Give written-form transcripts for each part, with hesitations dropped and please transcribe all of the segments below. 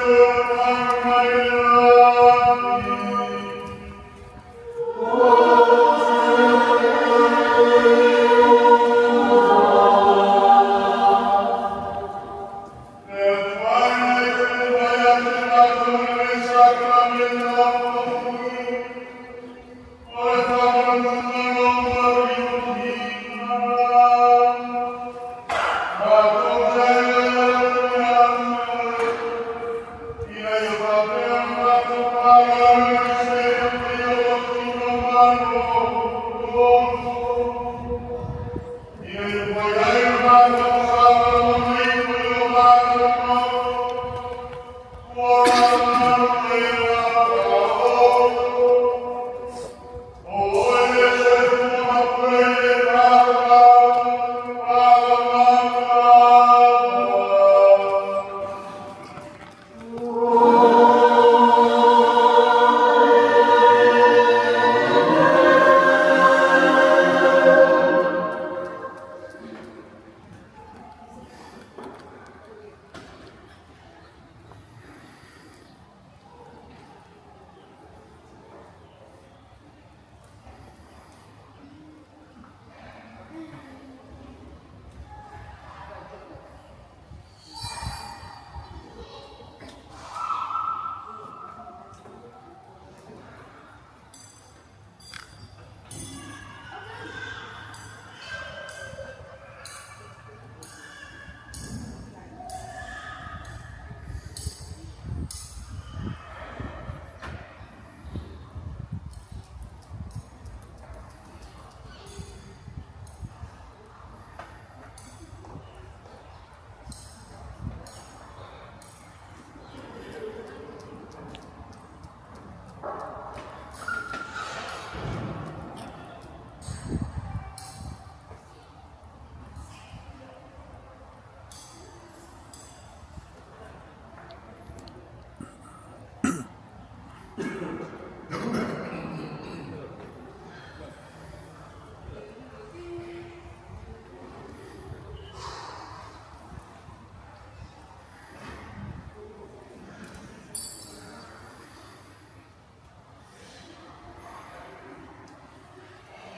Tulaga mai le lagi.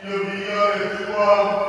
Le Ia viia le Atua.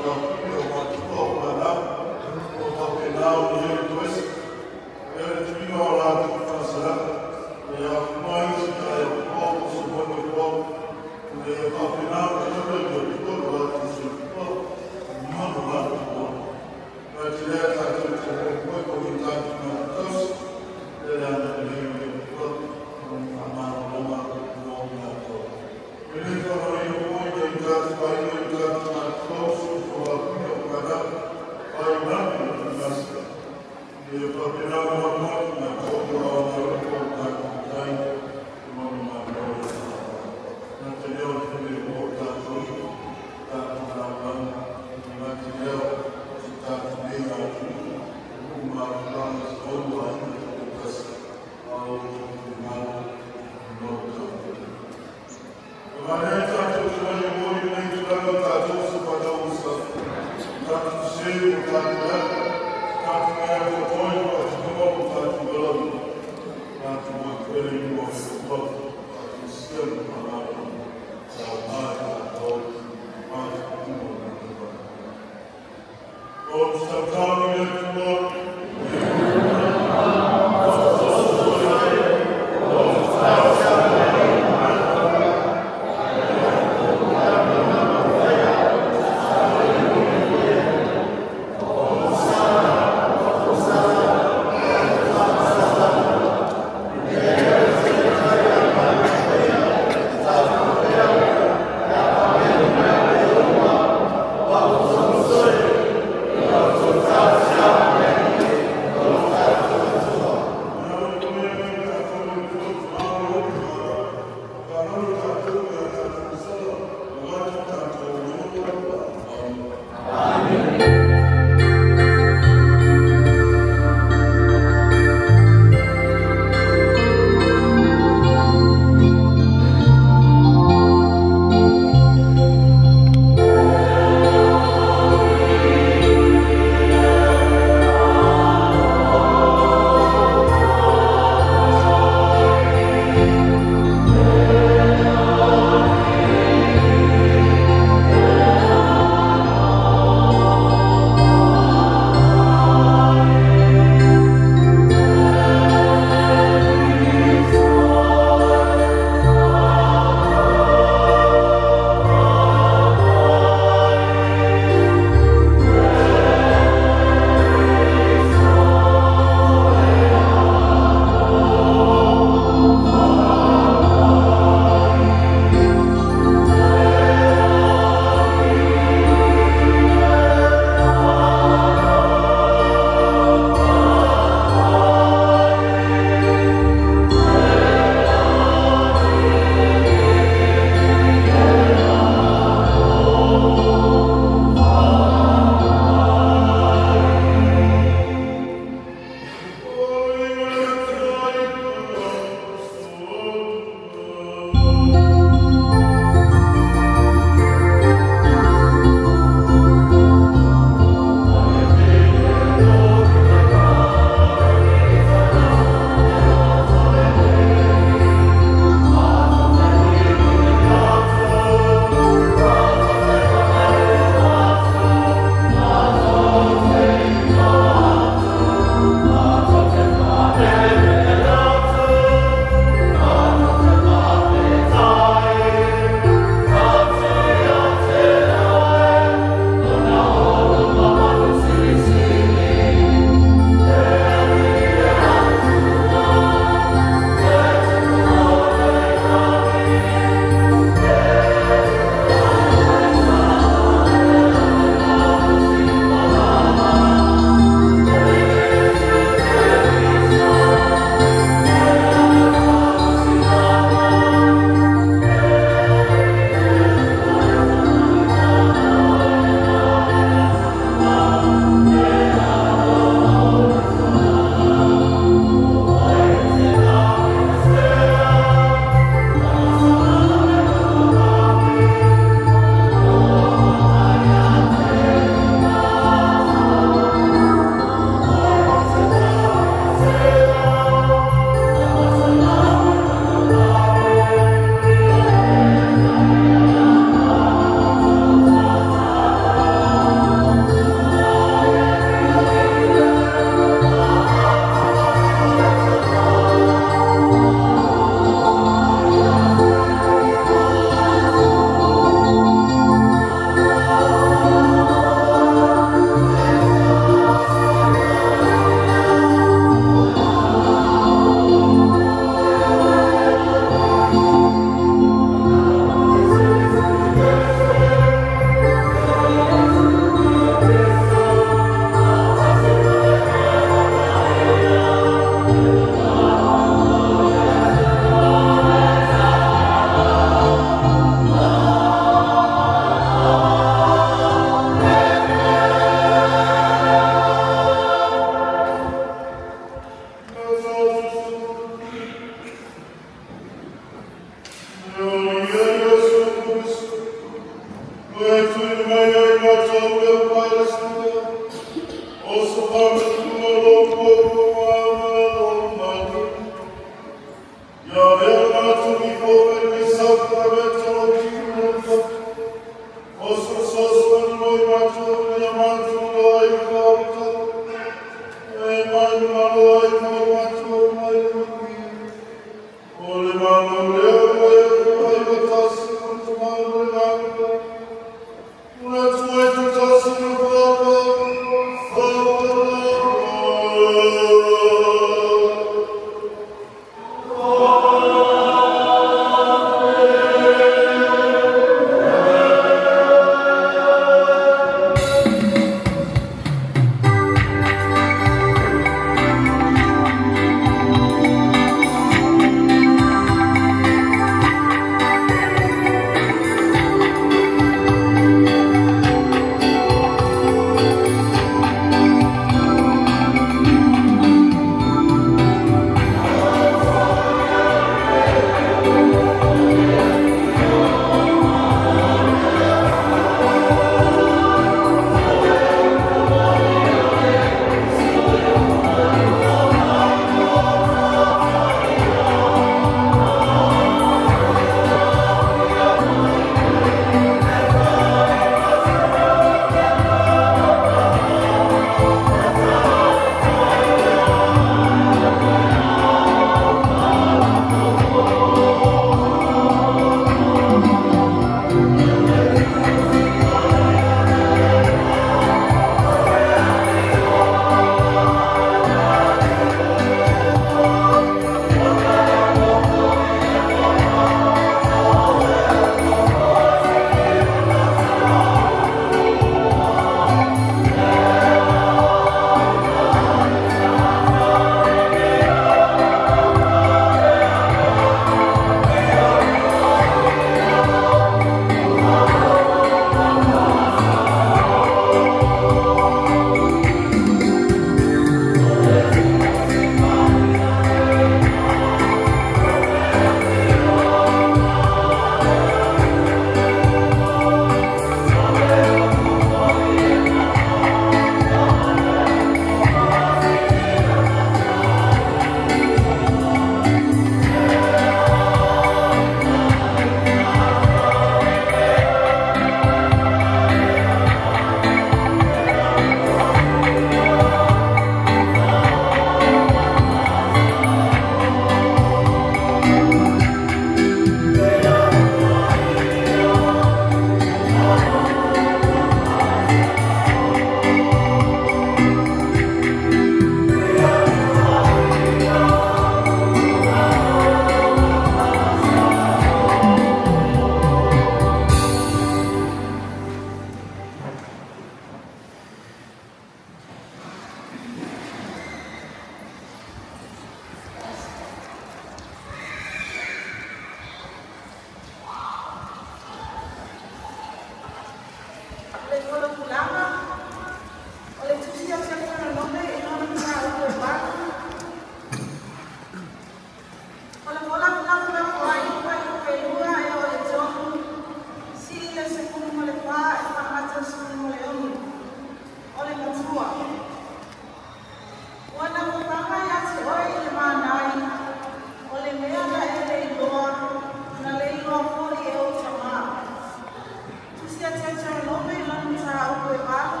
Teuteronome i lona mataupu e 8,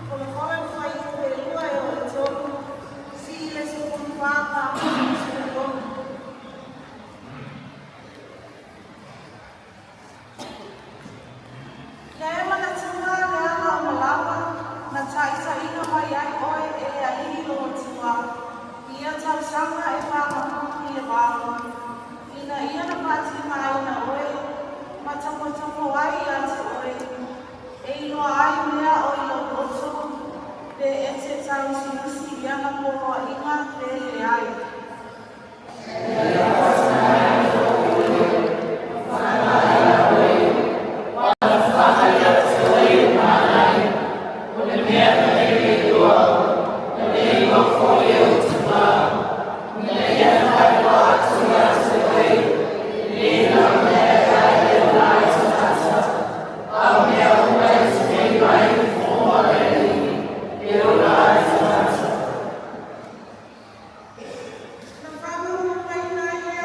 folafola le fuaiupu e 2 e oo i le 3, seia le 14 pa 16. Ia e manatua le ala o malama na taitaiina mai ai oe e le Alii lou Atua i ia tausaga e 40 i le vao, ina ia na faatigaina oe ma tapotapo ai ia te oe, e iloa ai mea o i lou loto, pe e te tauusiusi i ana poloaiga pe leai. Na faamaluluina ai lea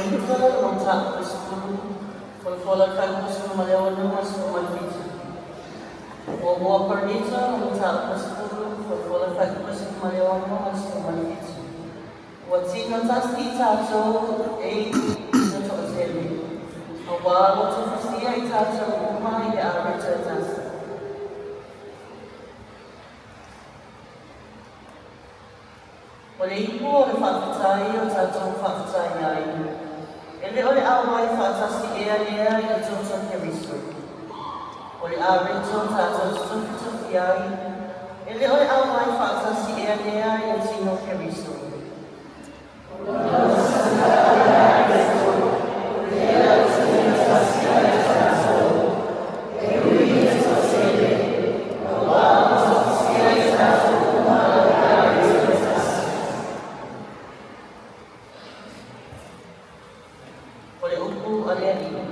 Korito lona mataupu e 10, folafola i le fuaiupu 16 ma le 17. Muamua Korinito lona mataupu e 10, folafola i le fuaiupu 16 ma le 17. Ua tino tasi i tatou e ina toatele, auā ua tofusia i tatou uma i le areto e tasi. O le ipu o le faafetai o tatou faafetai ai, e le o le auai faatasi ea lea i le toto o Keriso? O le areto tatou te tofitofi ai, e le o le auai faatasi ea lea i le tino o Keriso? O le upu a le Alii.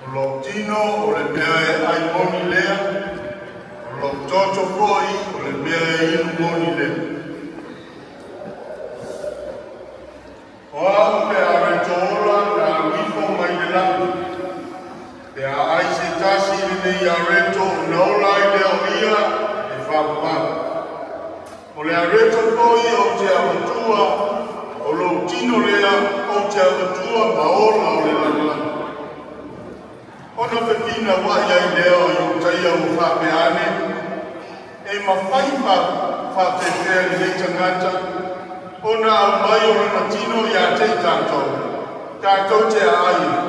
O lou tino o le mea e ai moni lea, o lou toto foi o le mea e inu moni lea. O au le areto ola na alu ifo mai le lagi. Pe a ai se tasi i lenei areto ona ola ai lea o ia e faavavau. O le areto foi ou te avatua, o lou tino lea ou te avatua ma ola o le lalolagi. Ona fefinauai ai lea o Iutaia ua faapea ane, E mafai faapefea lenei tagata ona aumai o lona tino ia te i tatou, tatou te aai ai?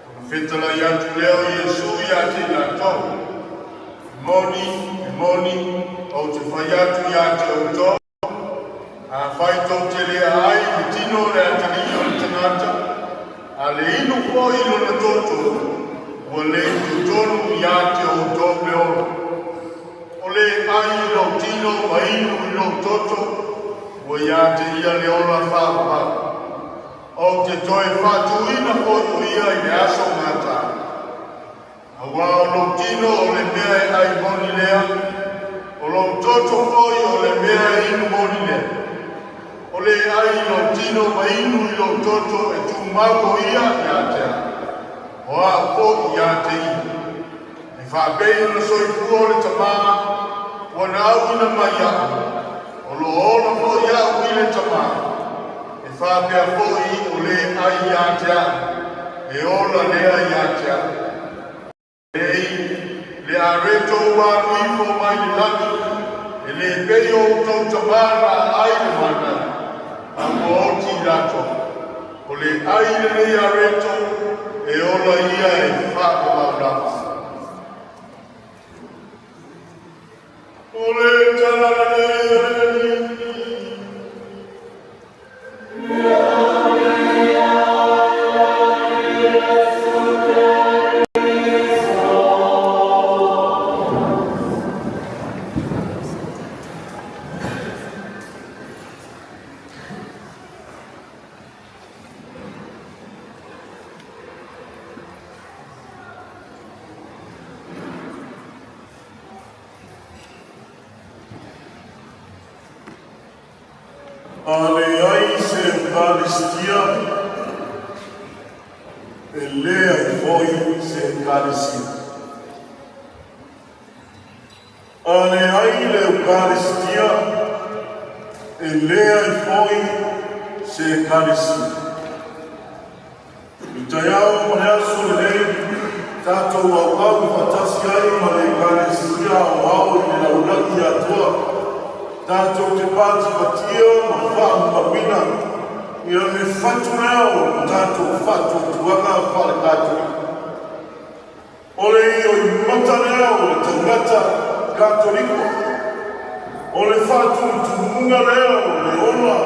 Ona fetalai atu lea o Iesu ia te i latou, E moni, e moni, ou te fai atu ia te outou, Afai tou te le aai i le tino o le atalii o le tagata, a le inu foi i lona toto, ua le i totonu ia te outou le ola. O le ai i lou tino ma inu i lou toto, ua ia te ia le ola faavavau. Ou te toe faatuina foi o ia i le aso gata. Auā o lou tino o le mea e ai moni lea, o lou toto foi o le mea e inu moni lea. O le ai i lou tino ma inu i lou toto e tumau o ia ia te au, o au foi ia te ia. E faapei ona soifua o le Tamā, ua na auina mai iaʻu, o lo o ola foi au i le Tamā, e faapea foi o le ai ia te au, e ola lea ia te au. Nei, le areto ua alu ifo mai le lagi, e le pei o outou tamā na aai le mana, a ua oti i latou. O le ai lenei areto, e ola ia e faavavau lava. O le tala lenei a le Alii. Ekalesia, e leai foi se Ekalesia. A leai le Eukalistia, e leai foi se Ekalesia. I taeao ma le aso lenei, tatou auau faatasi ai ma le Ekalesia Aoao i le lalolagi atoa. Tatou te patipatia ma faamamaluina ia le fatu lea o le tatou faatuatuaga faale-Katoliko. O le ioimata lea o le tagata Katoliko. O le faatumutumuga lea o le ola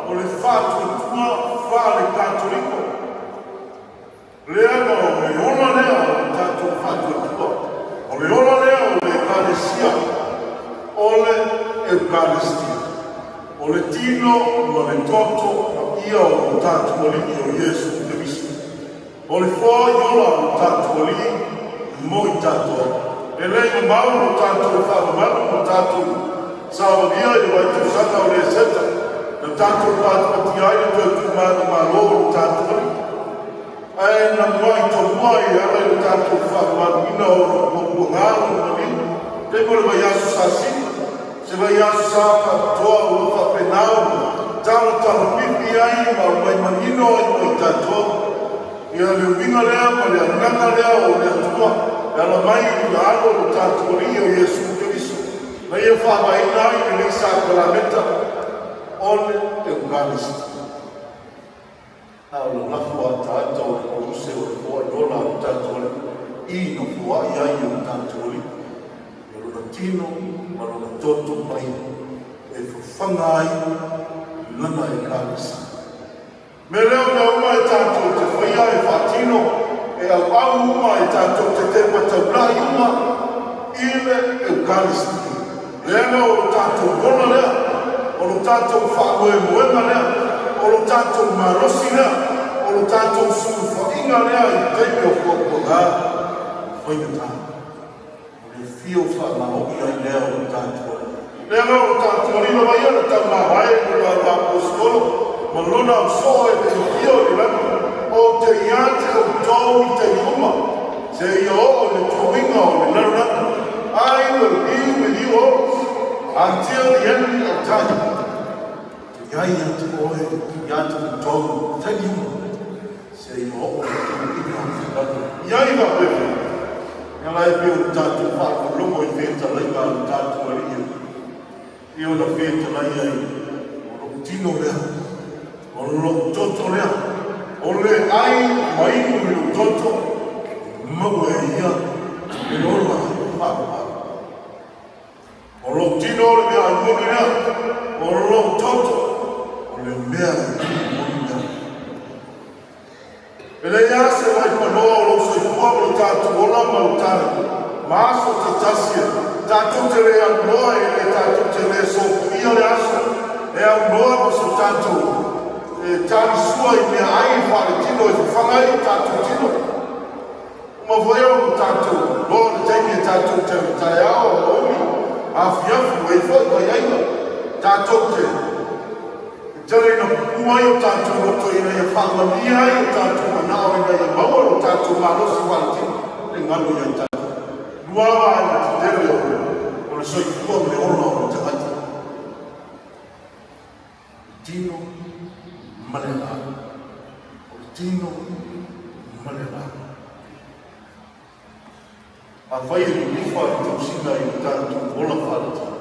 o le faatuatua faale-Katoliko. Leaga o le ola lea o le tatou faatuatua. O le ola lea o le Ekalesia. O le Eukalistia. O le tino ma le toto paia o le tatou Alii o Iesu Keriso. O le foaiola o le tatou Alii mo i tatou. E le mamao lo tatou faamamalu ma tatou savalia i le vaitausaga o le Eseta. Na tatou patipatia ai le toe tuumalo o le tatou Alii. Ae na muai tomua i ala i le tatou faamamaluina o le puapuaga o le maliu. Taimi o le vaiaso Sasina, se vaiaso sa faapitoa ua faapena ona talatalapipi ai ma aumai manino ai mo i tatou. Ia le uiga lea ma le agaga lea o le Atua e ala mai i le alo o le tatou Alii o Iesu Keriso, na ia faavaeina ai lenei sakalameta o le Eukalistia. A o le lafo ataata o le koluse o le foaiola a le tatou Alii i na foai ai e le tatou Alii ia lona tino ma lona toto paia e fafaga ai lana Ekalesia. Me lea o mea uma e tatou te faia e faatino, e auau uma e tatou te tepa taulai uma i le Eukalistia. Leaga o lo tatou ola lea, o lo tatou faamoemoega lea, o lo tatou malosi lea, o lo tatou sulufaiga lea i taimi o puapuaga ma faigata. O le fio faamaoi ai lea o lo tatou Alii. Leaga o lo tatou Alii lava ia na taumavae i lona auaposeitolo ma lona ausoo e le i afio i le lagi, o te ia te outou i taimi uma, seia oo i le tuuina o le lalolagi. I will be with you always until the end of time. Te iai ia te oe, ia te outou i taimi uma, seia oo i le tuuina o le lalolagi. Iai faapefea? Ia la e pei o le tatou faalogologo i fetalaiga a le tatou Alii e ona fetalai ai, o lou tino lea, o lou toto lea, o le ai ma inu i lou toto, e maua e ia le ola faavavau. O lou tino o le mea ai moni lea, o lou toto o le mea ai moni lea. E leai lava se vaipanoa o lou soifua ma lo tatou ola ma lo tatou ma aso taitasi e tatou te le aunoa e le tatou te le sopoia le aso e aunoa ma so tatou e talisua i meaai faaletino e fafaga ai o tatou tino. Uma foi ona tatou loa le taimi e tatou te taeao, aoauli, afiafi, ua i ai foi vaiaiga tatou te E tele ina pupū ai o tatou loto ina ia faamalie ai o tatou manao ina ia maua lo tatou malosi faaletino le galo ia i tatou. Lua vaega tetele o le soifua ma le ola o le tagata, o le tino ma le agaga. O le tino ma le agaga. Afai e lilifa le tausina i le tatou ola faaletino,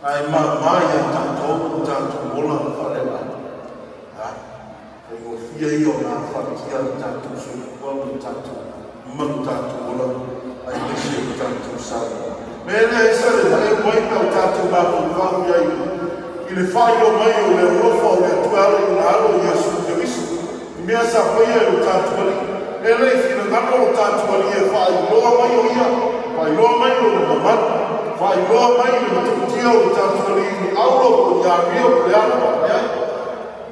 ae māmā ia tatou lo tatou ola faaleagaga, a faigofie ia ona afatia le tatou soifua ma le tatou ma lo tatou ola aemaise o le tatou saogalemu. Mea lea e sale maeu mai pe a o tatou mafaufau i ai i le faailoa mai o le alofa o le Atua e ala i Lona Alo o Iesu Keriso. I mea sa faia e lo tatou Alii. E le i finagalo lo tatou Alii e faailoa mai o Ia, faailoa mai Lona mamalu, faailoa mai le matautia o lo tatou Alii i ni auro po o ni amio po o le a lava a leai.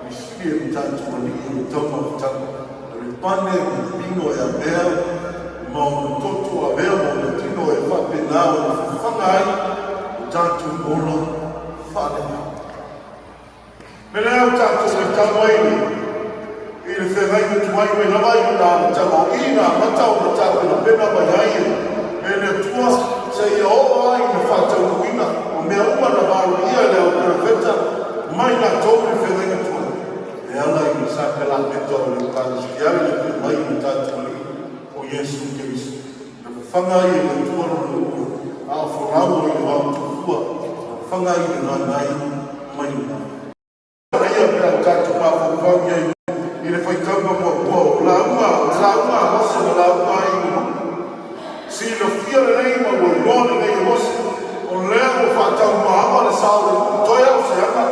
Filifili e lo tatou Alii o le taumafataga, o le pane ma le mino e avea ma ona toto avea ma ona tino e faapena ona fafaga ai lo tatou ola faaleagaga. Me lea o tatou matau ai i le feagaiga tuai mai lava i lona amataga o i na amata ona tapenapena mai ai e le Atua seia oo ai i le faataunuuina o mea uma na valoia e le au perofeta mai latou i le feagaiga tuai e ala i le sakalameta o le Eukalisitia le feagai i le tatou Alii o Iesu Keriso. Na fafaga ai e le Atua lona nuu a o folau ai i le vao tufua, na fafaga ai i le gagae mai le vao. Ia pe a o tatou mafaufau i ai i le faitauga muamua o lauga, o le lauga a Mose na lauga ai i le nuu. Silafia lelei ma ua iloa lelei e Mose, o lea ua faataumaava le sa o le nuu toe a o se aga,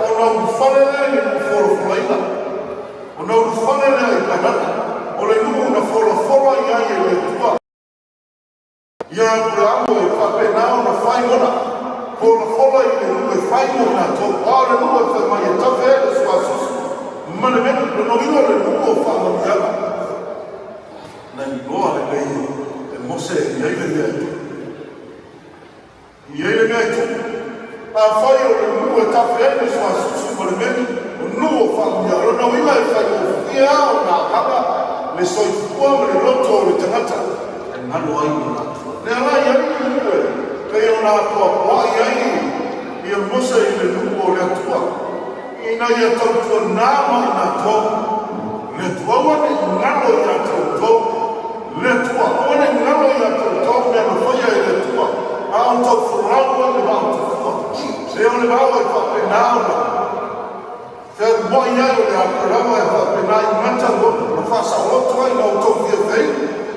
ona ulufale lea i le nuu folafolaina. Ona ulufale lea i Kanana, o le nuu na folafola i ai e le Atua. Ia Apulaamu e faapena ona fai ona folafola i le nuu e fai mo tatou, a o le nuu e fai mai e tafe ai le suasusu ma le menu, lona uiga o le nuu o faamanuiaga. Na iloa lelei e Mose e i ai le mea e tupu. I ai le mea e tupu. Afai o le nuu e tafe ai le suasusu ma le meli, o nuu o faamanuiaga, lona uiga e faigofie lava ona agaga le soifua ma le loto o le tagata e galo ai lona Atua. Lea la i ai le nuu e pei ona apoapoai ai ia Mose i le nuu o le Atua, ina ia tautuana ma i latou le Atua. Aua ne i galo ia te outou le Atua, aua ne i galo ia te outou mea na faia e le Atua, a o tou folau ai le vao tufua. Se o le vao e faapena ona fealuai ai o le Aperama e faapena i gata ua na faasaoloto ai na outou fia fei,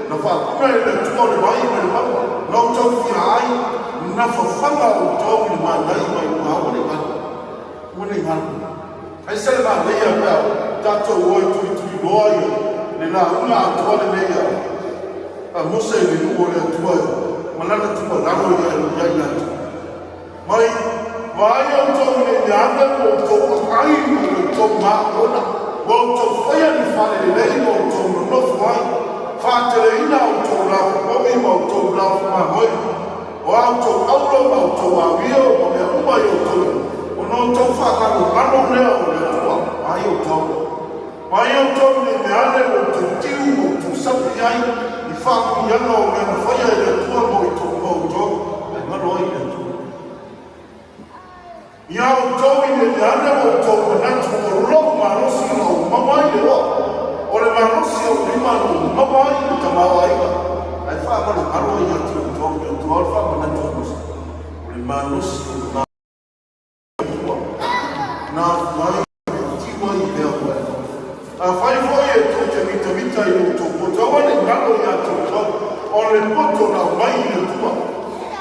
na faapuna e le Atua le vai ma le maua, na outou fia ai, na fafaga outou i le manai mai luga, aua ne i galo. Ua nei galo. Ai se le manaia pe a tatou o e tulituliloa ia le lauga atoa lenei a Mose i le nuu o le Atua ma lana tuualalo ia ia i latou. Mai vaai outou i le ane ua outou aai ma outou maona, ua outou faia ni fale lelei ma outou nonofo ai, faateleina outou lafupovi ma outou lafumamoe. O a outou auro ma outou amio ma mea uma i outou, ona outou faagalogalo lea o le Atua mai outou. Mai outou i nei mea ane ua outou tiu ma outou sapi ai i faamanuiaga o mea na faia e le Atua mo outou, ae galo ai le Atua. Ia outou i nei mea ane ua outou manatu o lou malosi na ou maua ai le oa, o le malosi o ou lima na ou maua ai le tamaoaiga, ae faamalumalu ai ia te outou le Atua o le faamanatu o Mose, o le malosi o le Atua na afua ai ona tiu ai i mea ua e maua. Afai foi e tou te mitamita i lo outou poto, aua ne i galo ia te outou, o le poto na aumai i le Atua,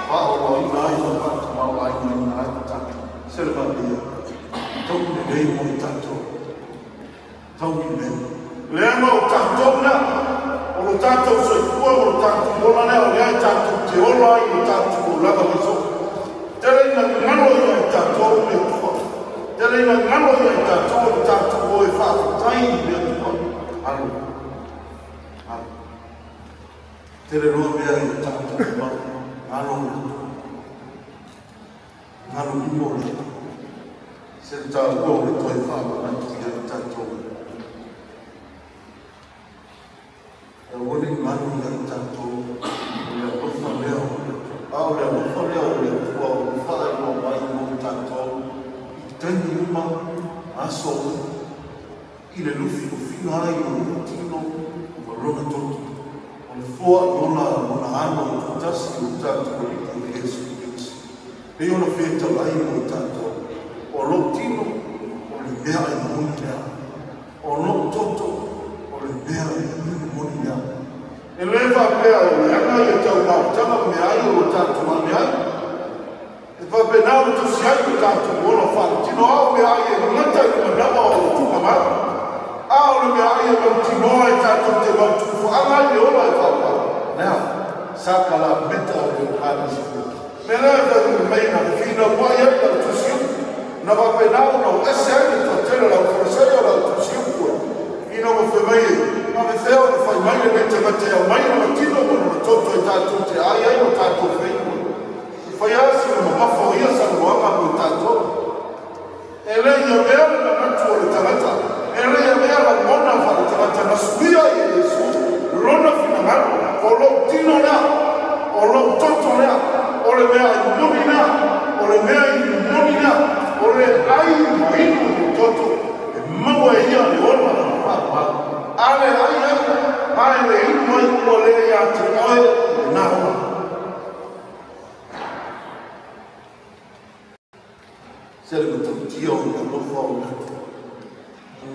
faaoloaina ai ma faatamaoaigaina ai le tatou Selevalia. Taui lelei mo i tatou. Taui lelei. Leaga o tatou lea, o lo tatou soifua ma lo tatou ola lea, o lea e tatou te ola ai i lo tatou olaga mai soo. Tele ina galo ia i tatou le Atua. Tele ina galo ia i tatou o le tatou o e faafetai i le Atua. Alo. Alo. Tele loa mea i o tatou mau. Galo le Atua. Galo limo le Atua. Se taua o le toe faamanatu ia i tatou. E aua ne i galo ia i tatou o le alofa lea o le Atua. A o le alofa lea o le Atua o lo o faailoa mai mo i tatou i taimi uma, aso uma, i le lufilufiga ai o lona tino ma lona toto, o le foa i ola lona alo i tuatasi o le tatou Alii o Iesu Keriso. Pei ona fetalai mo i tatou, o lou tino o le mea e moni lea. O lou toto o le mea e inu moni lea. E le faapea o le aga ia tau mafutaga ma meaai o lo tatou ane ai. E faapena ona tusi ai lo tatou ola faaletino, a o meaai e gata i le manawa o lo tuugamau. A o le meaai e mautinoa e tatou te mautuufaaga ai le ola e faapau. Lea, sakalameta o le Eukalisia. Mea lea e fai mai na finau ai ai lau tusi upu, na faapena ona o ese ai le toatele o le aufalesaio o lau tusi upu e, ina ua fai mai e, faafefea ona fai mai lenei tagata e aumai lona tino ma lona toto e tatou te ai ai o tatou feinu e. I fai lava sina mamafa o ia saunoaga mo i tatou. E le i avea le manatu. toto lea, o le meaai moni lea, o le mea inu moni lea, o le ai ma inu i le toto, e maua e ia le ola ma le faaaloalo. A le ai ai, a e le inu ai, ua le ia te oe lena ola. Se le matautia o le alofa o le Atua,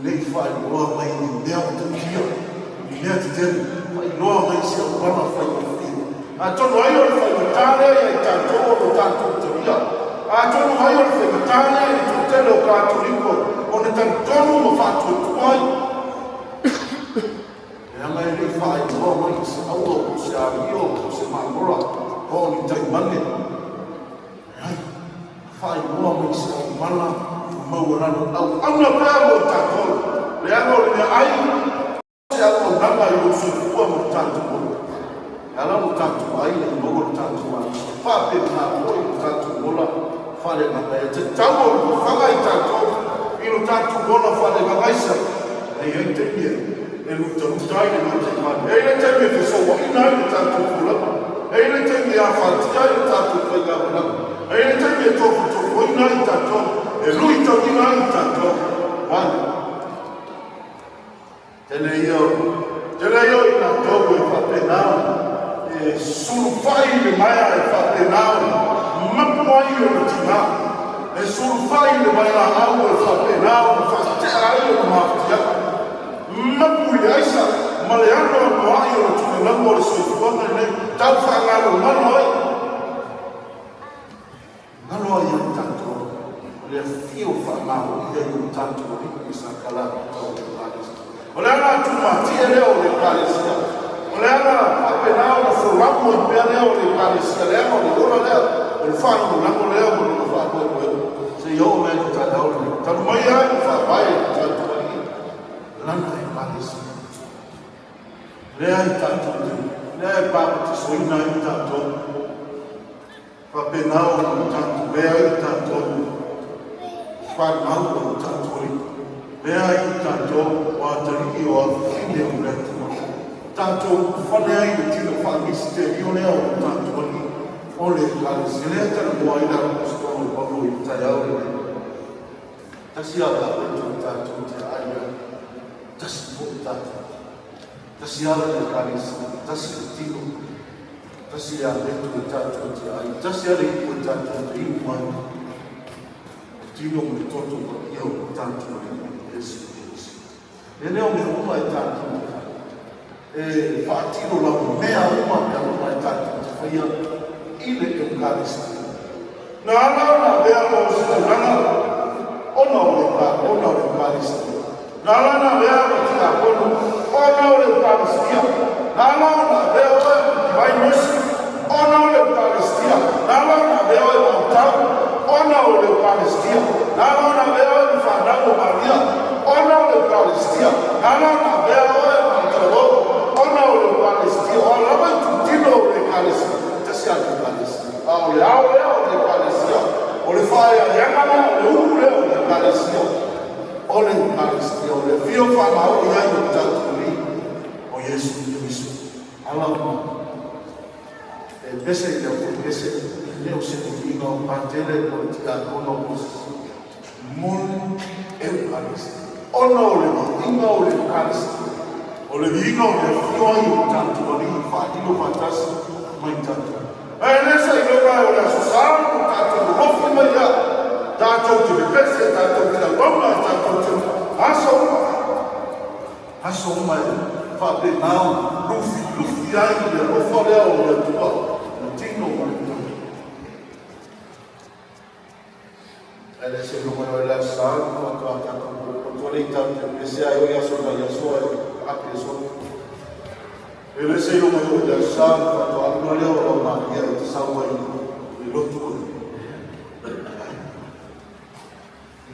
ne i faailoa mai ni mea matautia, ni mea tetele, faailoa mai se auala faigofie. Atonu ai o le faigata lea ia i tatou o lo tatou talia. Atonu ai o le faigata lea i le toatele o Katoliko ona talitonu ma faatuatua ai. Leaga e le i faailoa mai se aua po o se amio po o se mamola po o ni taimane. Leai, faailoa mai se auala maualalo auauna pea mo tatou, leaga o le meaai o se auaunaga i lou soifua ma lo tatou ola. E ala lo tatou ai ina ia maua lo tatou malosi, e faapena foi lo tatou ola faaleagaga. E tatau ona fafaga i tatou i lo tatou ola faaleagagaisa. E i ai taimi e lutaluta ai le gataifale, e i ai le taimi e fesouaina ai le tatou folauga, e i ai le taimi e afatia ai le tatou faigamalaga, e i ai le taimi e tofotofoina ai tatou, e luitauina ai tatou. Ua tele ia, tele ia o i latou e faapena e sulufai i le maea e faapena ona mapu ai ona tina, e sulufai i le vailaau e faapena ona faatea ai ona mafatiaga, mapu i le aisa ma le anoanoai o le tulilamu o le soifuaga lenei, tau faagalogalo ai. Galo ai ia tatou, o le afio faamaonia i o tatou alii i sakalapita o le Ekalesia. O le ala tumatie lea o le Ekalesia. O le ala faapena ona folamu ai pea lea o le Ekalesia, leaga o le ola lea, o le faalagolago lea ma lona faamoemoe. Seia oo mai i le taeao lenei. Talu mai lava ua faavae i le tatou Alii lana Ekalesia. Lea i tatou te, lea e papatisoina ai tatou. Faapena ona tatou lea ai tatou fanau o lo tatou Alii, lea ai tatou o atalii o afafine o le Atua. Tatou fale ai le tino faamisitelio lea o lo tatou Alii o le Ekalesia. Lea e talanoa ai le Aposetolo o Paulo i le taeao lenei. Tasi a tatou tatou te aai ai, tasi foi tatou. Tasi ala le Ekalesia, tasi le tino. Tasi le ameto e tatou te ai, tasi a le ipu e tatou te inu ai, le tino ma le toto paia o lo tatou Alii Iesu Keriso. E le o mea uma e tatou te fai. E faatino lava mea uma mea uma e tatou te faia i le Eukaristia. Na ala ona avea o se tulaga ona o le ona o le Eukaristia. Na ala ona avea ma tiakono ona o le Eukaristia. Na ala ona avea oe ma divine mercy ona o le Eukaristia. Na ala ona avea oe ma autau ona o le Eukaristia. Na ala ona avea oe ma fanau o Maria ona o le Eukaristia. Na ala ona avea oe ma talavou ona o le Eukaristia. O a lava itutino o le Ekalesia, tasi a le Ekalesia. A o le ao lea o le Ekalesia, o le faaeaeaga lea, o le ulu lea o le Ekalesia, o le Eukaristia, o le afio faamaoni ai o le tatou Alii, o Iesu Keriso. Ala ona e pese i le aufaiese, e le o se viiga o patele po o le tiakono po o se isi. Moni Eukaristia. Ona o le viiga o le Eukaristia, o le viiga o le afio ai o le tatou Alii faalilo faatasi mai tatou. Ae le sa iloga o le Aso Sa ua tatou lolofi mai ia, tatou te pepese, tatou te auauna, tatou te aso uma, aso uma e faapena ona lufilufi ai le alofa lea o le Atua, le tino ma le toto. Ae le se iloga o le Aso Sa ua faatoa tatou potopoto lea i tatou te pepese ai o i aso mai aso e ape solo. E le se iloga o le Aso Sa ua faatoa alu lea o lau malia i te sau ai i lotu o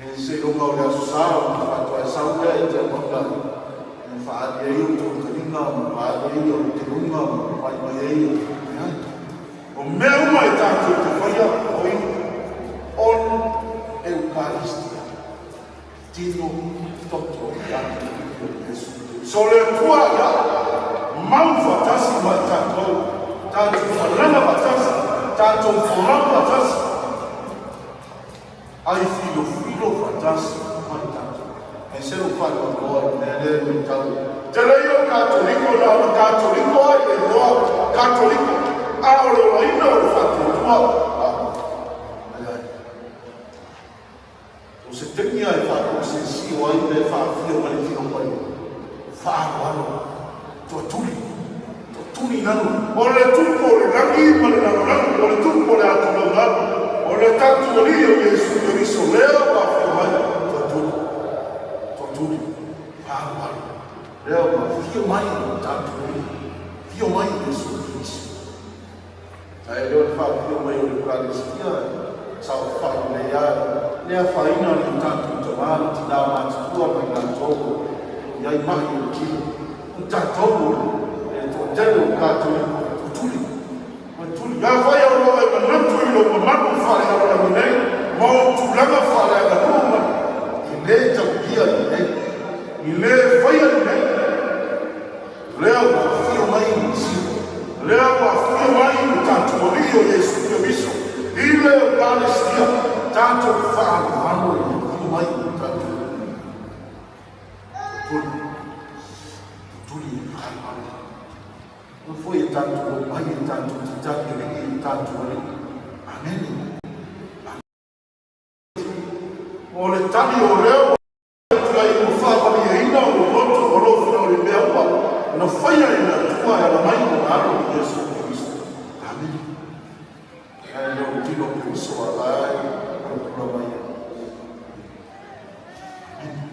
E se iloga o le Aso Sa ua faatoa e sau lea i te auauna e faaali ai o tautalina ma faaali ai o teluga ma fai mai ai o O mea uma e tatou te faia oi on Eukaristia, tino toto i tatou i o Iesu Keriso. So le Atua ia mau faatasi ma i tatou. Tatou malaga faatasi, tatou folau faatasi, ai filofilo faatasi ma i tatou. E se lou faanoanoa i le mea lea e matau. Tele ia o Katoliko na o le Katoliko lava i le igoa Katoliko, a o le olaina o le faatuatua, a, leai. O se taimi lava e faatoesesio ai pe faafio mai le tino mai faaaloalo, toatuli, toatuli i lalo. O le Tupu o le lagi ma le lalolagi, o le Tupu o le atoa o le tatou Alii o Iesu Keriso, lea ua afio mai, toatuli, toatuli, faaaloalo, lea ua afio mai lo tatou Alii, afio mai Iesu Keriso. Ae le o le faapio mai o le Ekalesia e saofai lelei lava e le afaina ni o tatou tama ma tina matutua ma i latou o i ai ma'i o le tino. O tatou o le toatele o tatou tutuli, tutuli. Afai o lo o e manatu i lou mamalu faalealalagi nei ma ou tulaga faaleaganuu ma e le taulia lenei, e le faia lenei. Lea ua afio mai le Mesia. Lea ua afio mai lo tatou Alii o Iesu Keriso i le Eukalistia, tatou faaaloalo i le afio mai o lo tatou Alii. Tutuli, tutuli i le faaaloalo. Aua foi e tatou omai e tatou te tali alii i lo tatou Alii. Amene. O le tali o lea ua tulai ua faamalieina o lou loto ma lou finau i mea uma na faia e le Atua e ala mai i lona Alo o Iesu Keriso. Amene. Ae le o tino Keriso a la e pulapula mai ai. Amene.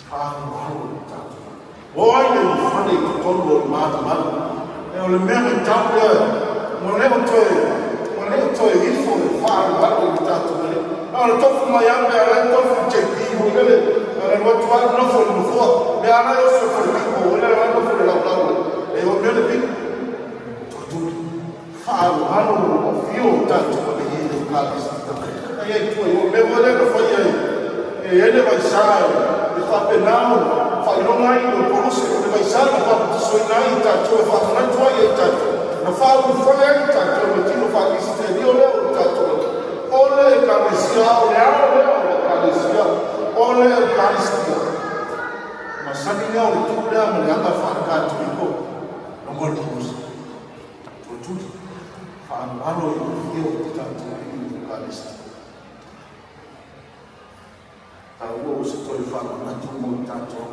Faaaloalo le tatou. O ai le ulufale i totonu o le manumanu? E o le mea matau lea, ua le o toe, ua le o toe ifo le faaaloalo i le tatou Alii. A o le tofu mai lava mea la e tofu i JP foi lele, a o le alu atu lava nofo i le nofoa, mea la e oso i falepiko foi lele la e nofo i le laulau e o mea le piko. Toatuli, faaaloalo o afio o tatou Alii i le Ekalesia. Ai ai tua i o mea foi lea na fai ai e ele vaisa e faapena ona faailoga ai le Koluse, o le vaisa na papatisoina ai i tatou e faamanatu ai ia i tatou, na faaulufale ai i tatou le tino faa-Kirisitenio lea o le tatou o le Ekalesia, o le ao lea o le Ekalesia, o le Eukaristia. Masani lea o le tu lea ma le aga faale-Katoliko, logo le Koluse. Toatuli, faaaloalo i le afio o le tatou Alii i le Ekalesia. Taua o se toe faamanatu mo i tatou,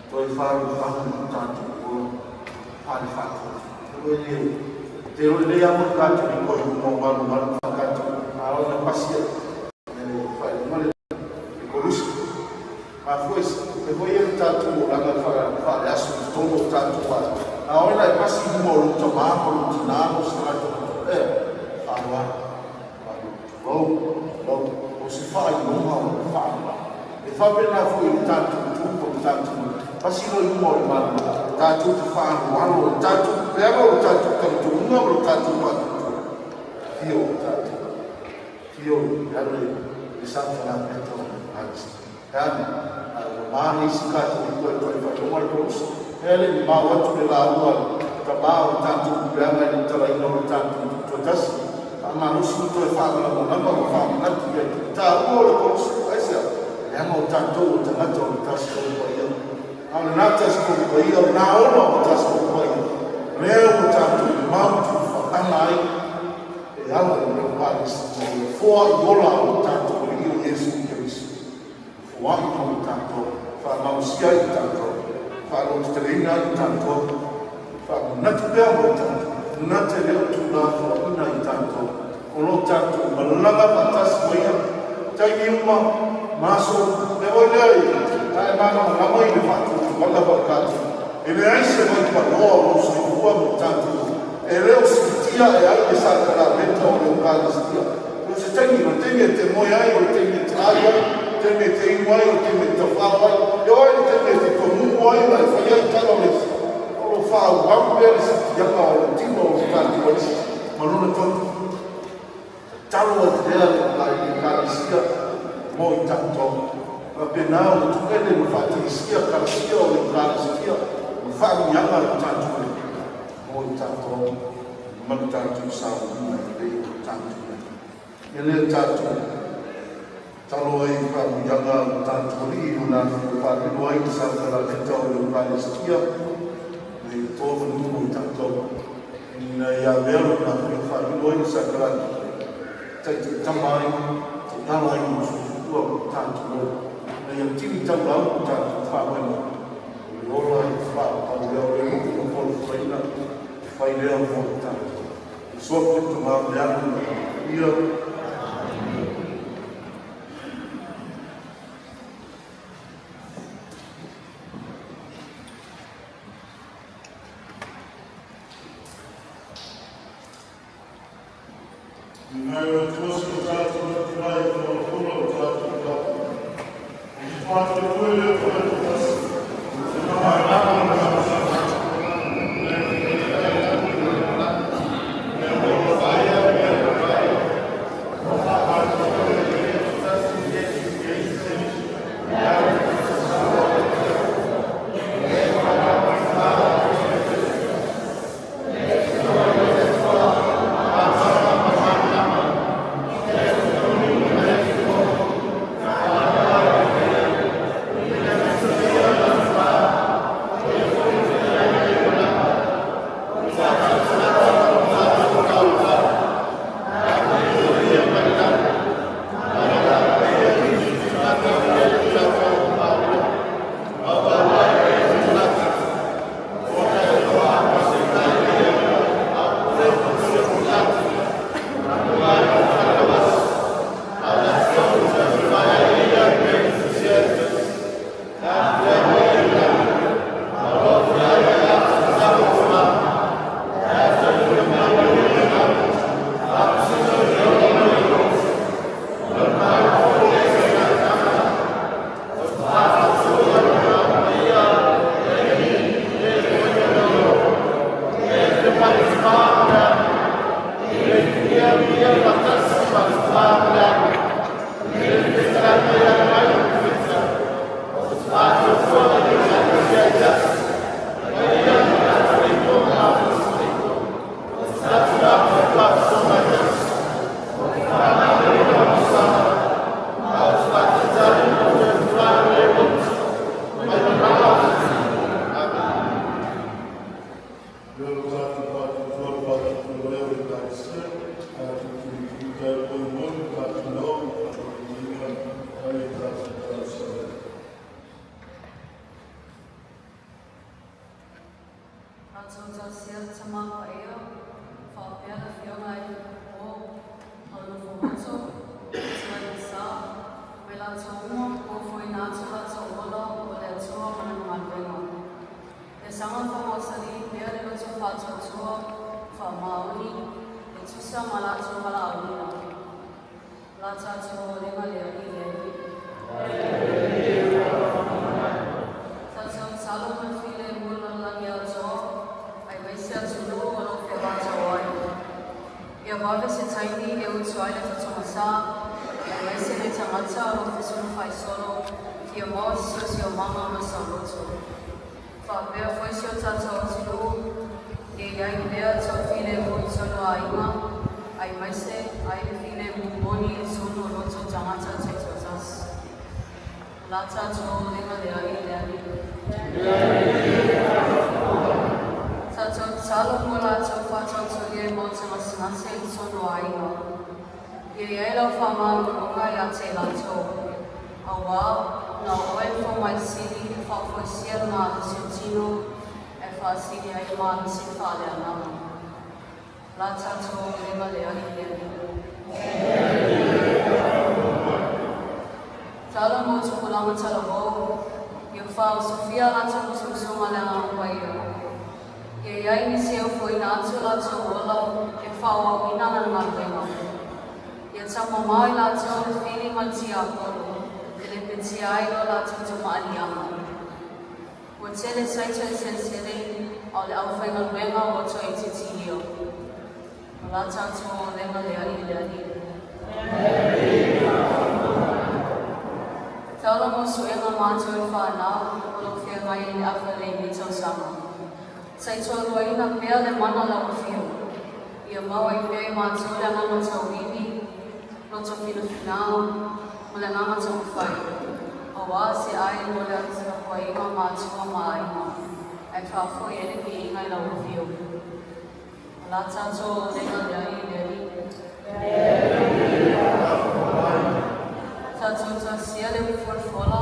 toe faalufalu i tatou ola, fale faatuatu. Te roi le, te roi le amo i tatou i koe mo malu malu faatatou, a o na pasia, e whailunga le le kolusi. Mafua i se, e foi e le tatou olaga faaleaso i totonu o tatou aiga. A o ai la e pasi i luma o lou tamā ma lou tinā ma o se tagata e faaaloalo. Tulou, tulou. O se faailoga o le faaaloalo. E faapena foi i le tatou tu ma le tatou pasi loa i luma o le Malo, tatou te faaaloalo, o le tatou leaga o le tatou talitonuga ma le tatou faatuatua. Afio o tatou. Afio i lalo i le sakaramea o le Ekalesia. E ane, a ua mā isi Katoliko e toe faailoga le Koluse. E le i mamao atu le lauga a le tamā o le tatou puleaga i le tatalaina o le tatou Tutoatasi, faamalosi ma toe faamalamalama ma faamanatu i ai le taua o le Koluse. Aisea? Leaga o tatou o tagata o le Tasi Tolu Paia. A o lena Tasi Tolu Paia, o lena ola o le Tasi Tolu Paia, lea ua tatou mautu faaga ai e ala i le Ekalesia, o le foa i ola o le tatou Alii o Iesu Keriso. Foai mo i tatou, faamalosia ai i tatou, faaloteteleina ai i tatou, faamanatu pea mo i tatou, na te le o tulafoaina i tatou, o lo tatou malaga faatasi ma ia, taimi uma, ma aso uma. Mea foi lea i a e malamalama i le faatuatuaga faale-Katoliko, e leai se vaipanoa o lou soifua ma le tatou e le o siitia e ai le sakarameka o le Eukalistia. O se taimi, o le taimi e te moe ai, o le taimi e te ai ai, o le taimi e te inu ai, o le taimi e te tafao ai, e oo ai le taimi e te tomumu ai ma e fai ai tala o le isi. O lo o faaauau pea le siitiaga o le tino o le tatou Alii ma lona toto. Tatalo atu pea le Ekalesia mo i tatou. Faapena ona tuele ma faatagisia kalasia o le Ekalesia ma faamanuiaga a le tatou Alii mo i tatou. Ma le tatou sauniga lelei o tatou ai. Ia lea tatou talo ai i faamanuiaga a lo tatou Alii o le afio faalilo ai le sakalameta o le Eukalisitia na ia toa manu mo i tatou. Ina ia avea lona afio faalilo ai le sakalameta, taitaitama ai, taitala ai mo soifua ma tatou ola. Ina ia tili taulau lo tatou faamoemoe, o le ola e faaauau lea o le nuu na folafolaina e fai lea mo i tatou. I soa le tama ma le Alo ma le Ia. Ngai o tuasi o tātou atu mai o fola o tātou tātou. O te whātua koe leo o le tasi. Te maha rā o le Leo lo tātou whātua le whātua leo i Ekalesia, tātou tui tui tai koi mo le tātou nao, tātou inga, ai e tātou tātou. Tatou tasia tama paia, whaapea le fioga ai le o, o le nofo te ai sa, me latou uma, o foi nā atu latou ola o le Atua ma lana galuega. E saga faamausali pea le loto faatuatua, faamaoni, e tusa ma latou valaauina. La tatou auliga le Alii le Alii. Tatou tatalo mo le filemu o le lalolagi atoa, aemaise atunuu o lo o fevatauai. Ia vave se taimi e utu ai le totogasā, aemaise le tagata o lo o fesulufai solo, fia maua se siosiomaga ma saoloto. Faapea foi si o tatou atunuu, ia i ai pea toafilemu i totonu o aiga, aemaise ai le filemu moni i totonu o loto o tagata taitoatasi. La tatou auliga le Alii le Alii. Tatou tatalo mo latou faatautolia i maota gasegase i totonu o aiga. Ia i ai lau faamalologa iā te i latou. Auā, na o oe le fomai sili e faafoisia le malosi o tino e faasili ai le malosi faaleagaga. La tatou auliga le Alii le Alii. Tala mo tupulaga talavou, ia faaosofia latou musumusuga le Agaga Paia. Ia i ai nisi e ofoina atu o latou ola e faaauauina lana galuega. Ia taumamao i latou le fili ma le tiapolo, e lepetia ai lo latou tamaaliiaga. Ua tele saito e selesele, a o le aufaigaluega ua toe itiiti ia. O la tatou auliga le Alii le Alii. Tala mo suega matou e whanau o lo feagai i le afa le i tausaga. Taitoaluaina pea le mana lau afio. Ia maua ai pea i matou le agaga tauivi, loto finafinau, ma le agaga taumafai, auā se ai mo le tapuaiga a matua ma aiga, ae faafoi ai le viiga i lau Afioga. O la tatou auaunaga lea i le Alii. Tatou tasia le folafola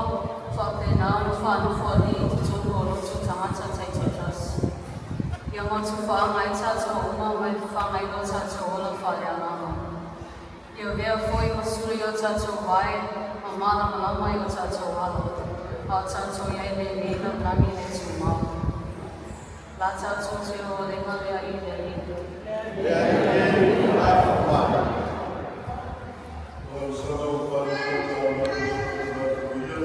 faapena ona faanofoalii i totonu o loto tagata taitaitasi. Ia matou faaaoga ai tatou uma ma e fafaga ai lo tatou ola faaleagaga. Ia avea foi ma sulu i o tatou vae ma malamalama i o tatou ala, a o tatou i ai lenei lalolagi le tumau. La tatou te auaunaga lea i le Alii. O sa o fale o ta mai ia,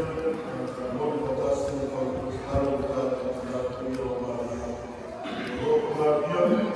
ta mo patasi o fale o ta ta ia o Maria. O Maria.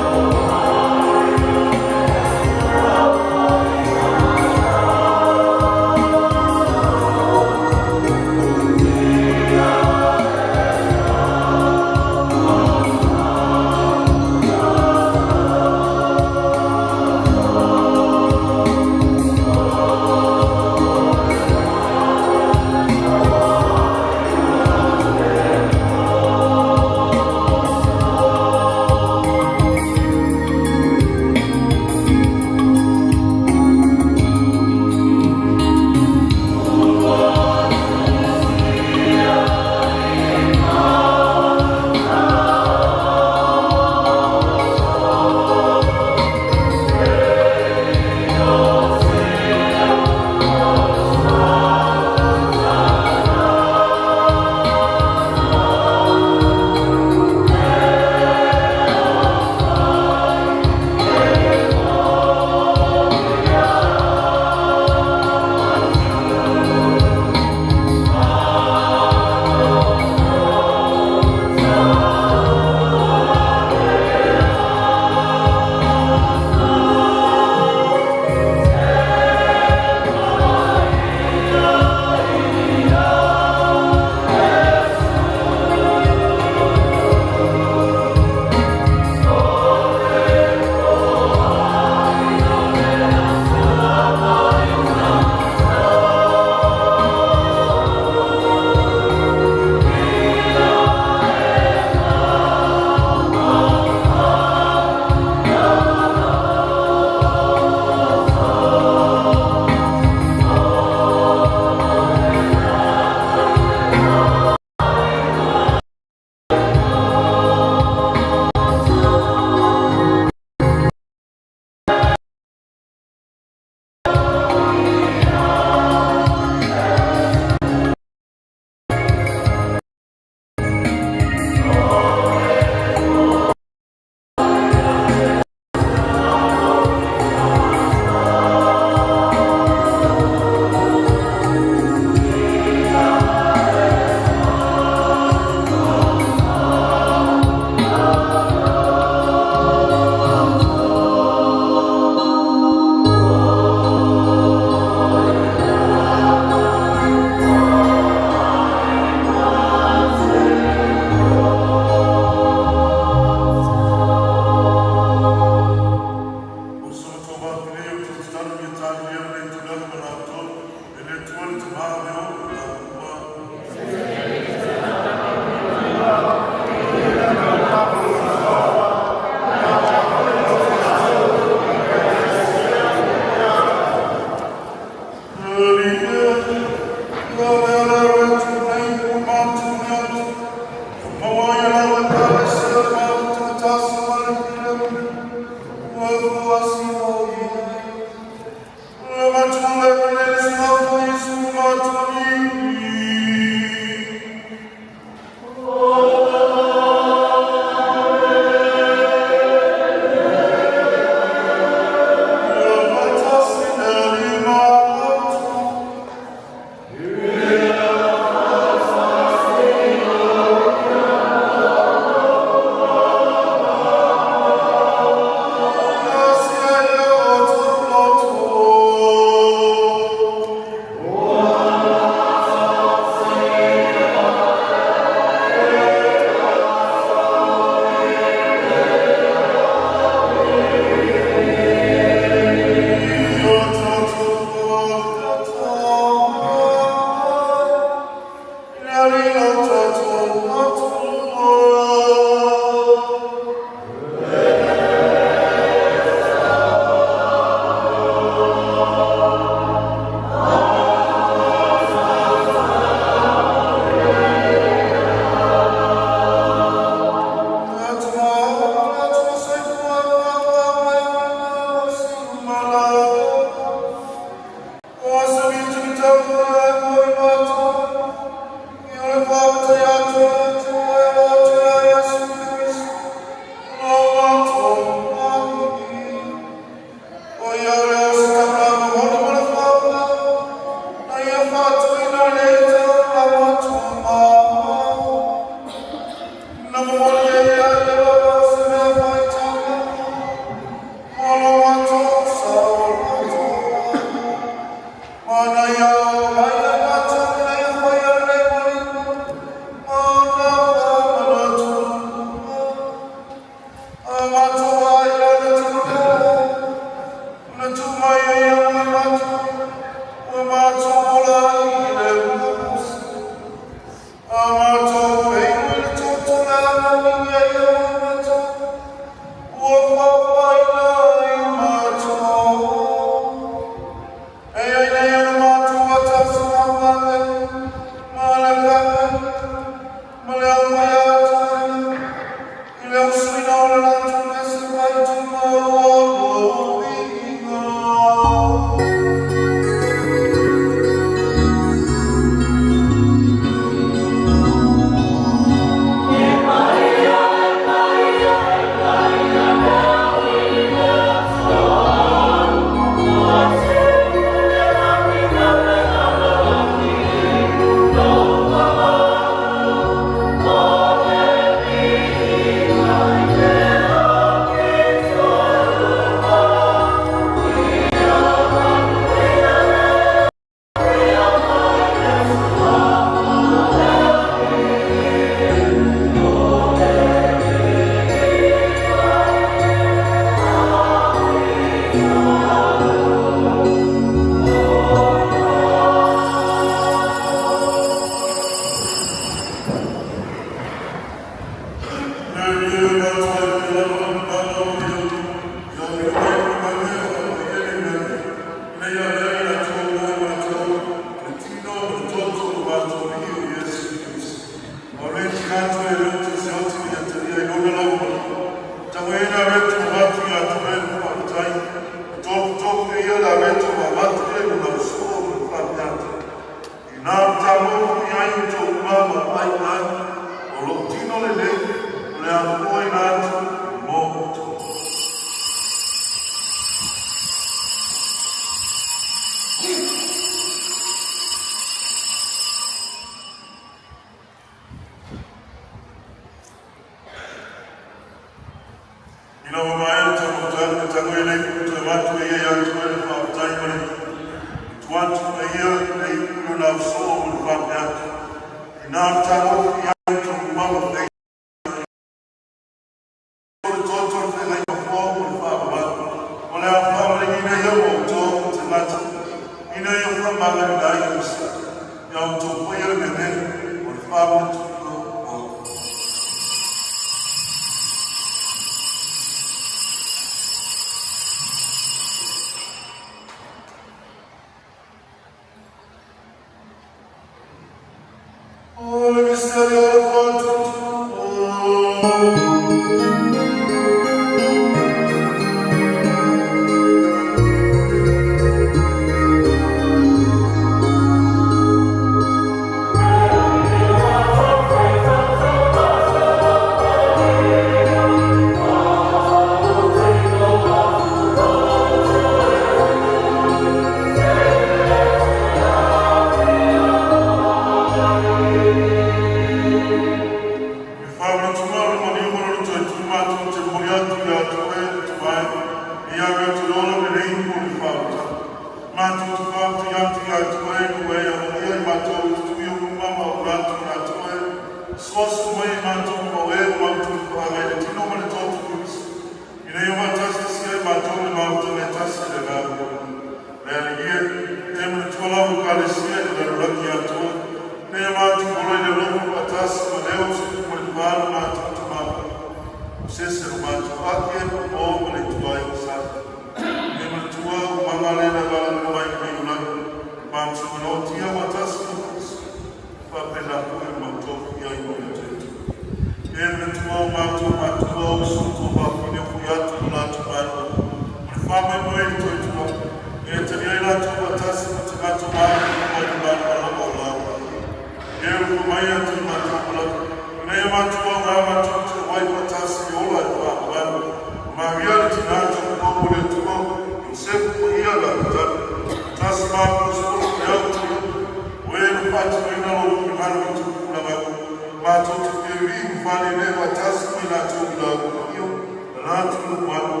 Matou te fia vivii ma faalelea faatasi ma i latou i la alofagia na latou mamalu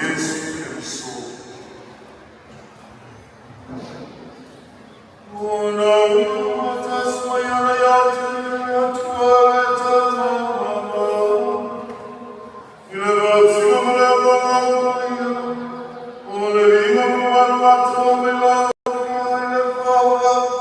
Iesu Keriso. Ona faatasi mai ana ia te Atua le Tama mamalu, i le vaatino ma le Agaga Paia, o le viiga ma le mamalu atoa mai lava i le faavaavau.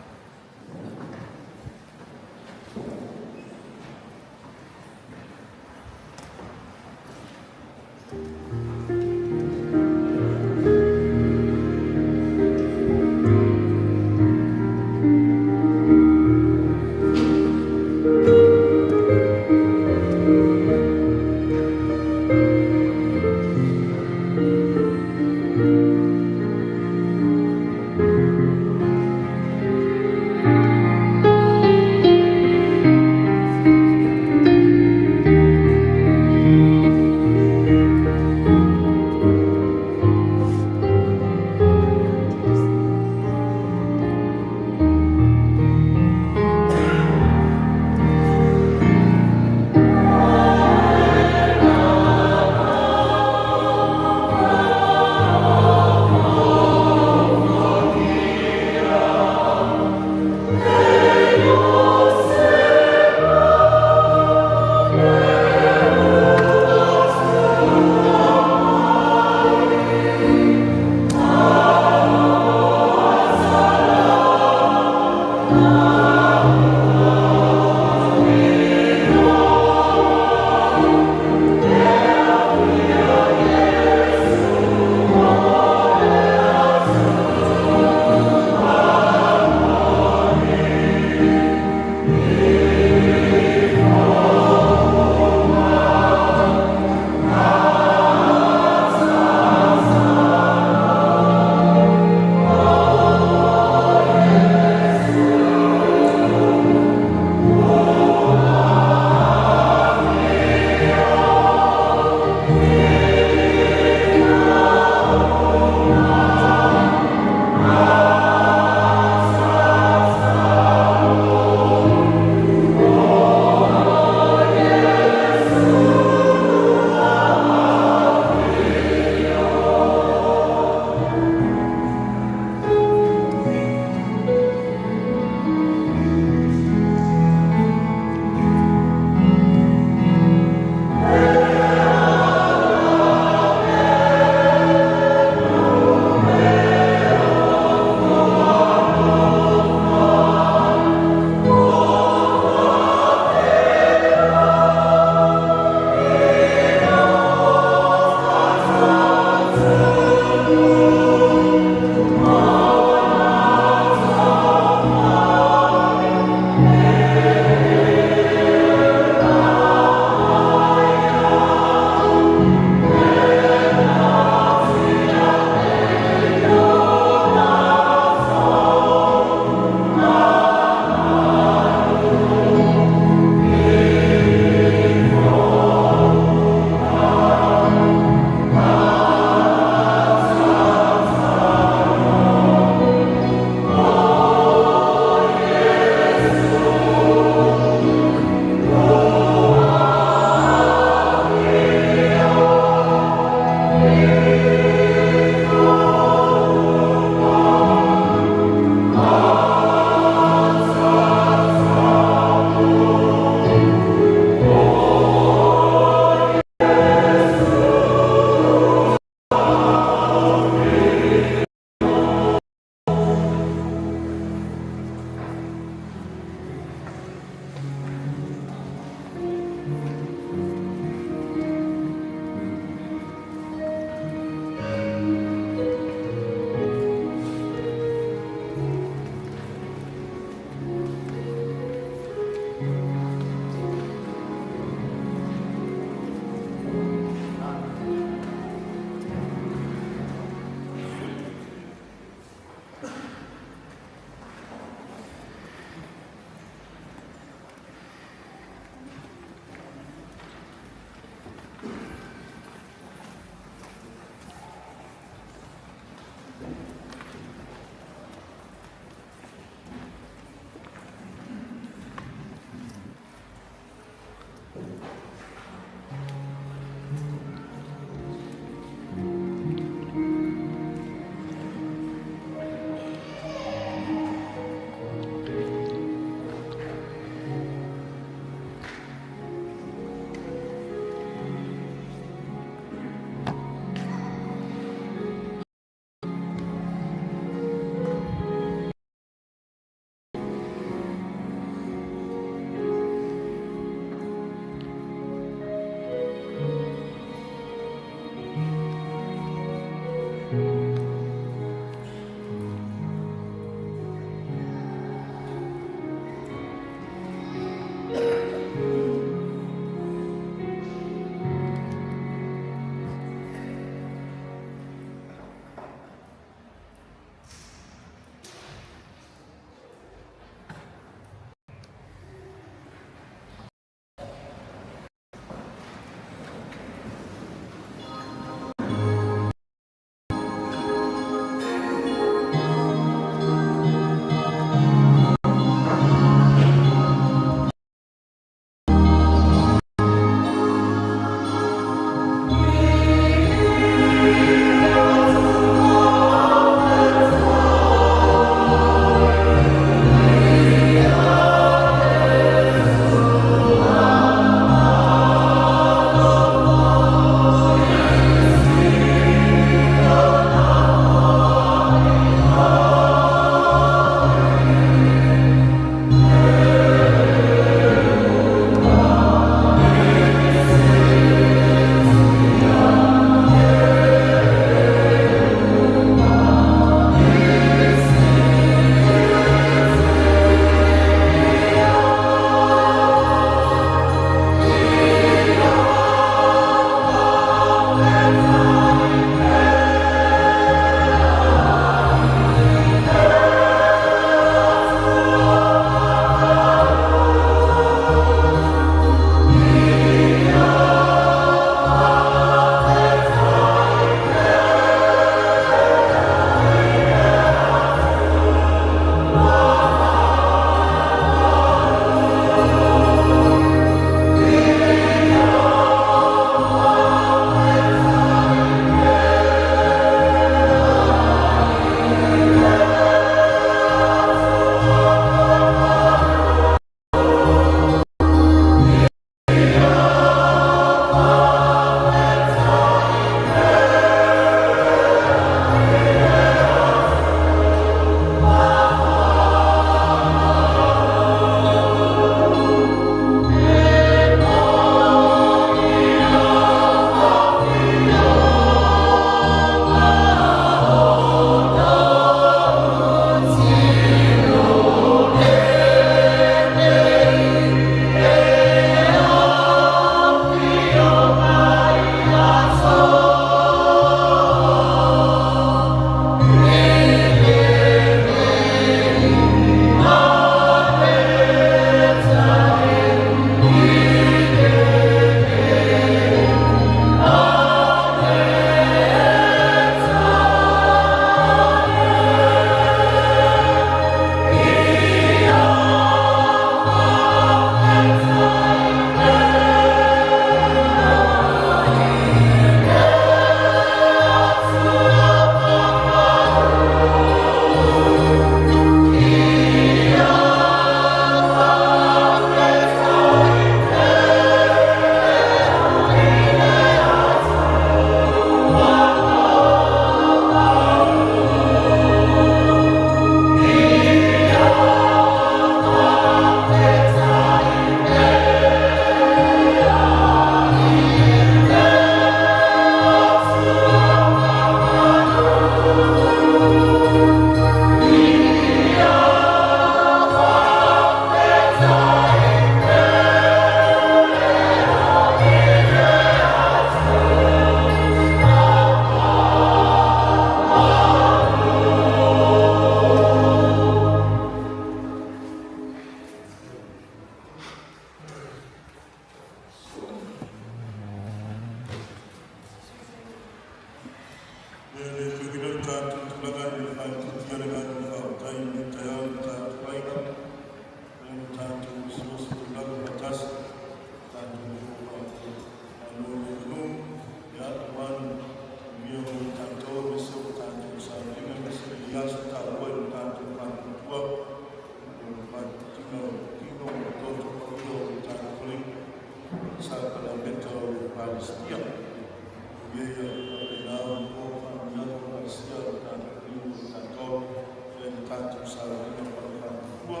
Tatou sauniga faale-faatutua,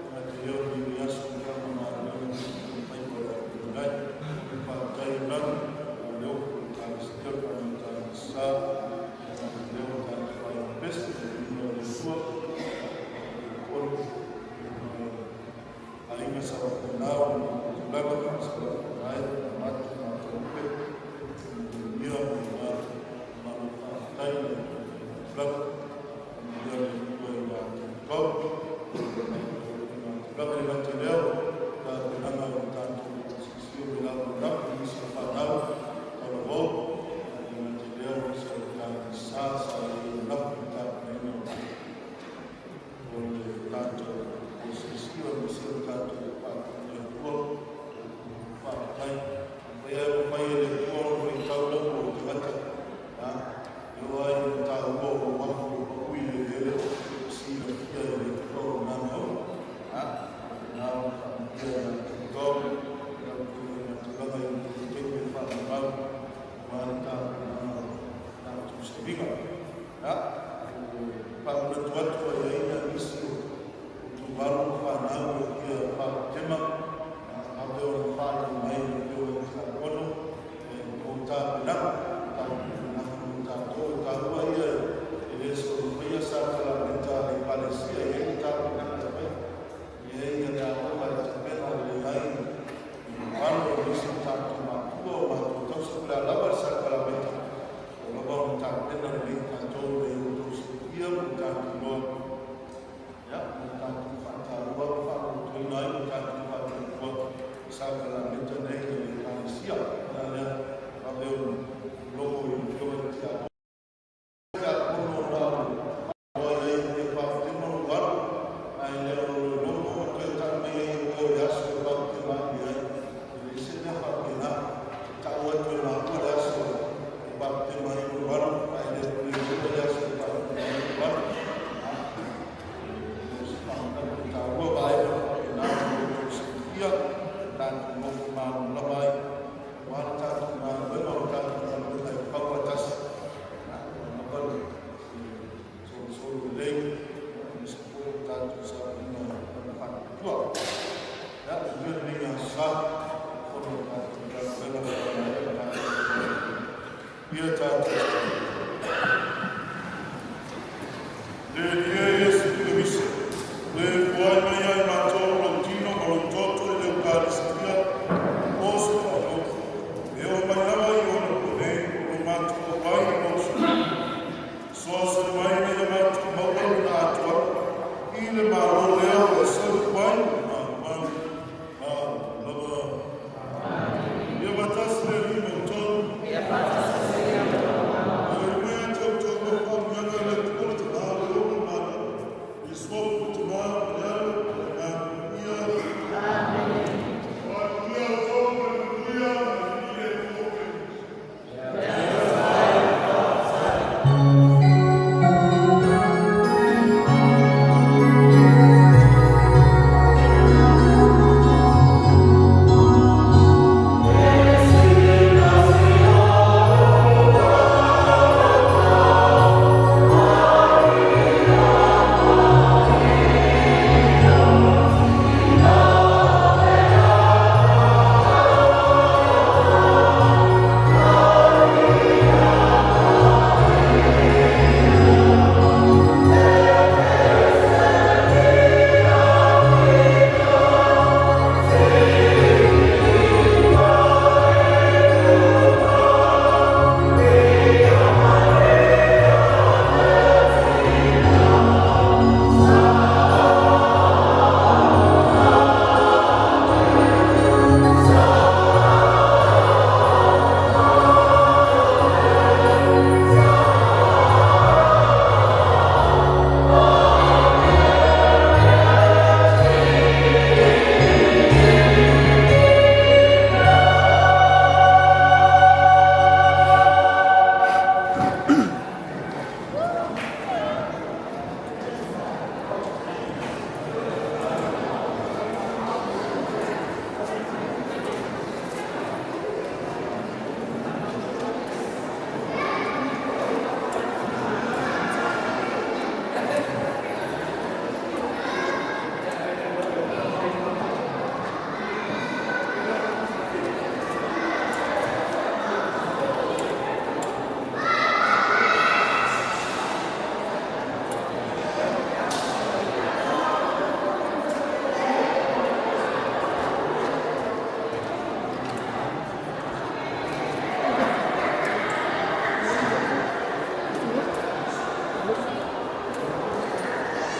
e gata i lea o lenei aso i le faiva o le apulelai. Faafetai i lagi o lea o le Ekalesia Faale-EKS, e gata i lea o tatou vaipese i le Atua olu aiga sa faapena ona tulaga faasalafaga ai matu matalupe ia ma malo. Faafetai le tulaga ia le Atua i la tatou tulaga le gata i lea o tapenaga o tatou silisio me lau lau nisi o fanau talavou le gata i lea o nisi o tatou sa sa i lau tapenaina o le tatou silisio nisi o tatou faatuina Atua. Faafetai fai ai o fai e le Atua o faitau lau o tagata a e o ai o taua o mafu o ui le ele silafia e le Atua o nana o a na o faamatia na tatou lau tulaga i le taimi e faamamau ma le tapenaga o tatou sailiga a faamanatu atu ai ai na nisi o tuvalu fanau ia faapatema ape o na faali mai le peo e tiakono o tapenaga tapenaga o tatou taua ia e le solofaia sakalamenta a le Ekalesia e ai tapenaga e fai e ai ia taoga e tapena lelei ai alo o nisi o tatou matua o matou tausi o le a lava le sakalamenta o lava ona tapena lelei tatou le outou silafia ma tatou iloa ia ma tatou faataua ma faamutuina ai ma tatou faatuatua sakalamenta nei e le Ekalesia na lea ave ona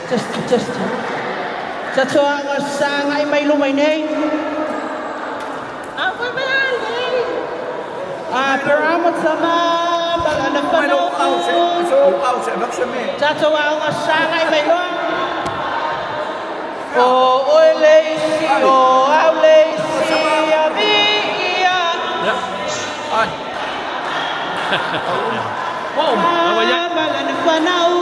Test, test. Tatoaga sa ngai mai luma i nei. A perama tama malana whanau. Tatoaga sa ngai mai loa. O oe leisi, o au leisi, a vi ia. Wow, Malana whanau.